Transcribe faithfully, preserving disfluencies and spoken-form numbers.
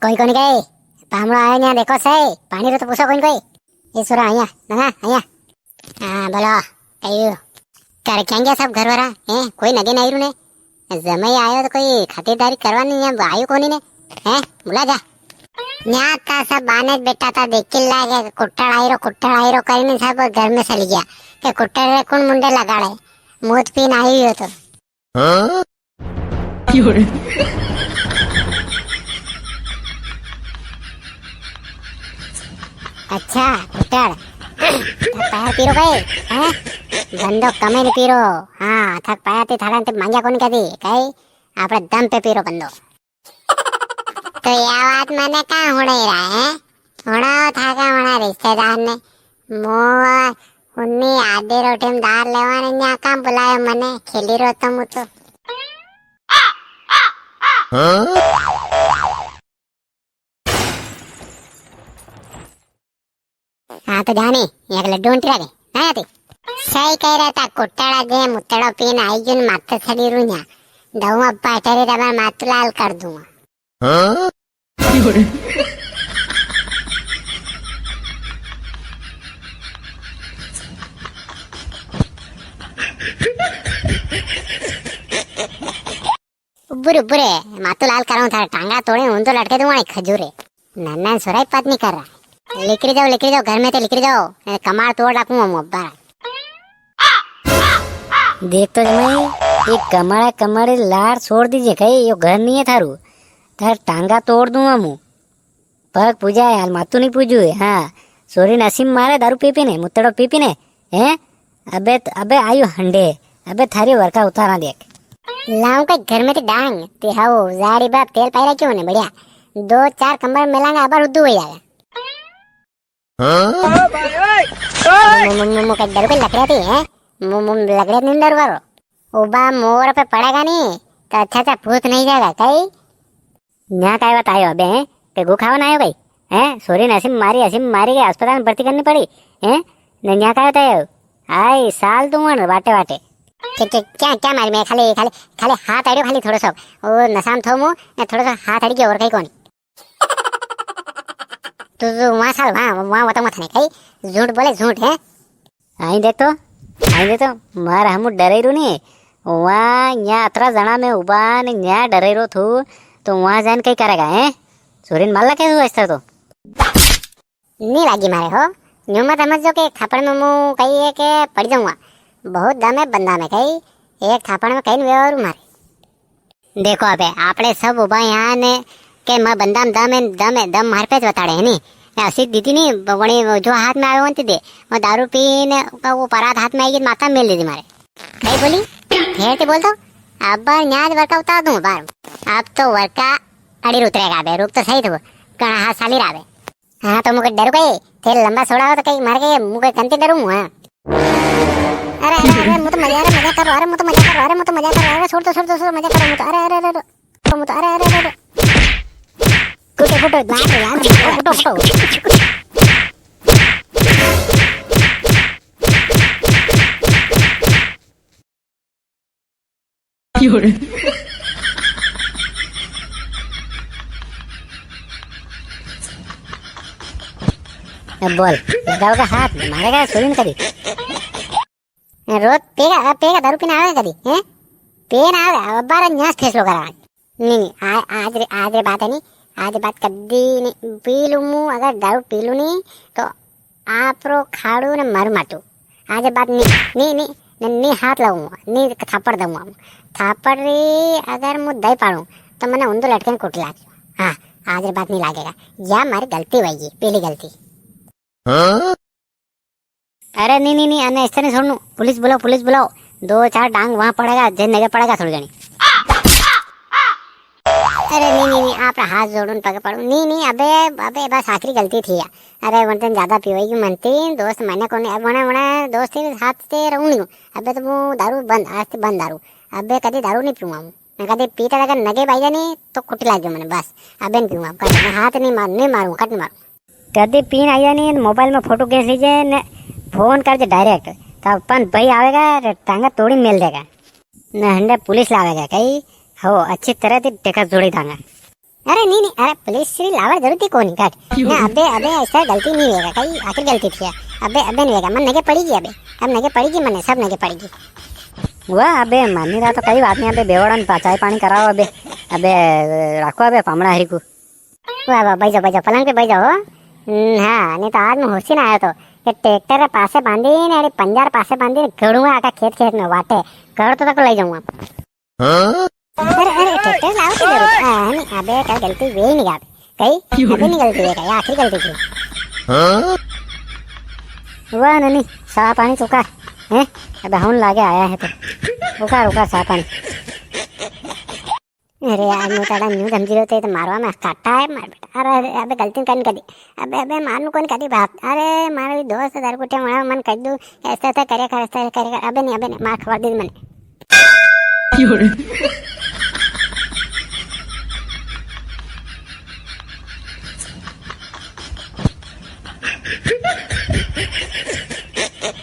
कोई कोनी कई? पामणो आयो न्या देखो सही, पाणी रो तो पूछो कोनी कोई। ये सुरा, आया, ना, ना, आया। हाँ, बोलो, कई? कर क्या गया सब घर वाला? हैं, कोई नगे नी रू ने? जमाई आयो तो कोई खातिरदारी करवा नी, या आयो कोनी ने? हैं, बुला जा। न्या ता सब बाने बेटा ता देखी लागे, कुट्टड़ आई रो, कुट्टड़ आई रो करीने सब घर में चली गया। के कुट्टड़ रे कुण मुंडे लगाड़े? मूत पीन आई हुई हो तो। हाँ? अच्छा, कुट्टड़। थक पाया पीरो कई, हैं? बंदो कमे नी पीरो। हाँ, थक पाया ते थारा ते मांग्या कोनी कदी, कई? आपणे दम पे पीरो बंदो। तो या बात मने कां हुणाई रहा है? हुणाओ थाका हुणा रिश्तेदार ने। मो उन्नी आधी रोटी में दार लेवा ने न्या कां बुलायो मने, खेली रो तो मु तो। हाँ तो जाने, एक लड्डू उंटी रखे, ना आती। सही कई रहा था, कुट्टड़ा जे मुत्तड़ो पीन आई गयो ने माथे सड़ी रू न्या। दऊं अब पाटरी रबर मातू लाल कर दूंगा। हाँ? उबरे, उबरे, मातू लाल करूं थारे टांगा तोड़े, ऊंधो लटके दूं वाणी खजूरे। नन्ना सोराई पत नी कर रहा। लिकरी जाओ, लिकरी जाओ, घर में ते लिकरी जाओ। ए, कमाड़ तोड़ रखूं हम अब्बार। देख तो जमाई, ये कमाड़ा कमाड़े लाड़ छोड़ दीजे कई, यो घर नी है थारू। थारे टांगा तोड़ दूं हम। पग पूजा है, हाल मातू नी पूजू है। हाँ, सोरी नसीम मारे दारू पी पी ने, मुत्तड़ो पी पी ने, हैं? अबे त-, अबे आयु हंडे, अबे थारी वरका उतारा देख। लाऊं के घर में ते डांग, ते हाओ, जाड़ी बाप तेल पाई रखियो ने बढ़िया। दो चार कमर मेलांगा, अबर उद्दू हो जाएगा। हाँ? मु, मु, मु, मु, कई डर के लकड़िया थी, हैं? मु, मु, लकड़िया नी डर वारो। उबा मोर पे पड़ेगा नी, तो अच्छा अच्छा भूत नी जाएगा, कई? न्या काय बतायो अबे, हैं? के गू खावा ना आयो कई? हैं? सोरी ने असीम मारी, असीम मारी के अस्पताल में भर्ती करनी पड़ी, हैं? ने न्या काय बतायो? आई साल तू वन वाटे वाटे। के, के, क्या, क्या मारी मैं? खाली, खाली, खाली हाथ अड़ियो, खाली थोड़ो सो। ओ नसाम थो मु, ने थोड़ो सो हाथ अड़ी गयो और कई कोनी। तू, तू वहाँ साल, वहाँ, वहाँ बताऊँ थाने, कई झूठ बोले, झूठ है। आई देख तो, आई देख तो, मार हमू डरे रू नी। वहाँ न्या अतरा जणा में उबा ने न्या डरे रो थू, तो वहाँ जान कई करेगा, हैं? सोरी ने मार ला के तू ऐसा तो। नी लागी मारे हो, न्यू मत समझ जो के थापड़ में मु कई है के पड़ जाऊंगा। बहुत दम है बंदा में कई, एक थापड़ में कई नी व्यवहार मारे। देखो अबे, आपणे सब उबा यहाँ ने के मैं बंदा में दम है, दम है, दम मार पे ज बताड़े है नी। ए, असी दीदी नी, वणी जो हाथ में आवे वंती दे। वो दारू पी ने वो परात हाथ में आई गई, माथा में मेल दीदी मारे। कई बोली? फेर ते बोल तो। अब न्याज वरका उतार दूं बार। अब तो वरका अड़ी उतरेगा बे, रुक तो सही तो। कणा हाथ साली रहा बे। हाँ, तो मुके डर गए। थे लंबा सोड़ा हो तो कई मार के मुके कंती डरूं, हाँ। अरे, अरे, अरे, मु तो मजा, अरे, मजा कर रहा, अरे, मु तो मजा कर रहा, अरे, मु तो मजा कर रहा, अरे, छोड़ दो, छोड़ दो, छोड़ दो, मजा कर रहा, मु तो, अरे, अरे, अरे, अरे, मु तो, अरे, अरे, अरे, अरे। फुटो, फुटो, बाप रे, यार, फुटो, फुटो। अब बोल, लगाओगा हाथ, मारेगा सोरी ने कदी। रोज पेगा, पेगा दारू पीने आवेगा कदी, हैं? पीने आवेगा, अब बार न्यास फैसलो करा। नी, नी, आ-, आज रे, आज रे बात है नी, आज बात कदी नी, पी लूं मु, अगर दारू पी लूं नी, तो आप रो खाड़ू ने मारू माटू। आज बात नी, नी, नी, नी, नी हाथ लगाऊंगा, नी थापड़ दूंगा। थापड़ री अगर मु दई पाड़ू, तो मने उंदो लटके कुट लाग। हाँ, आज रे बात नी लागेगा। या मारी गलती होगी, पहली गलती। हाँ? अरे नी, नी, नी, अने ऐसे नी छोड़नू। पुलिस बुलाओ, पुलिस बुलाओ। दो चार डांग वहां पड़ेगा, जे नगे पड़ेगा थोड़ी घणी। अरे नी, नी, नी, आप हाथ जोड़ूं, पगे पड़ूं। नी, नी, अबे, अबे, बस आखिरी गलती थी यार। अरे, वन दिन ज्यादा पीवाई की मनती, दोस्त माने कोनी। अब वना, वना दोस्त के साथ ते रहूं नी हूं। अबे तो मु दारू बंद, आज ते बंद दारू। अबे कदी दारू नी पीऊंगा हूं। मैं कदी पीता था, नगे बाई जानी, तो खुटी लाग गयो मने, बस। अबे नी पीऊंगा, कट, मैं हाथ नी मार, नी मारूंगा, कट नी मारूंगा। कदी पीन आया नी, मोबाइल में फोटो खींच लीजे ने फोन कर दे डायरेक्ट, तो अपन भाई आवेगा, टांगा तोड़ी मेल देगा, ने हंडे पुलिस लावेगा कई। हो, अच्छी तरह थी टेका जोड़ी दांगा। अरे नी, नी, अरे पुलिस री लावा री जरूरत ही कोनी, काट। ना, अबे, अबे, ऐसा गलती नी वेगा, कई आखिर गलती थी है। अबे, अबे नी वेगा, मन नगे पड़ेगी अबे। अब नगे पड़ेगी, मने सब नगे पड़ेगी। वाह, अबे, मानी रहा तो कई बात नी, अबे, बेवड़ा ने पा-, चाय पानी कराओ अबे। अबे, राखो अबे, पामणा हरी को। वाह, वाह, बैठ जाओ, बैठ जाओ, पलंग पे बैठ जाओ। हम्म, हाँ, नी तो आज मैं होशी ना आयो तो। ये ट्रैक्टर रे पासे बांधी ने, अरे पंजार पासे बांधी ने, घड़ूंगा आका खेत खेत में वाटे। घर तो तक ले जाऊंगा। हाँ? अरे, अरे, ट्रैक्टर लावा की जरूरत? हाँ, नी, अबे, कल गलती वे ही नी गा। कई? अबे नी गलती है, कई आखिरी गलती थी। हाँ? वाह, ननी, सा पानी चुका। हैं? अबे हम लागे आया है तो। रुका, रुका, सा पानी। अरे यार, मु ताड़ा न्यू समझी रहो थे, तो मारवा में काटा है, मार बेटा। अरे, अरे, अबे गलती कौन करी? अबे, अबे, मारनू कौन करी बात? अरे, मारो भी दोस्त हजार कुटे मारा, मन कर दू, ऐसा ऐसा करे कर, ऐसा करे कर। अबे नी, अबे नी, मार खबर दी मने।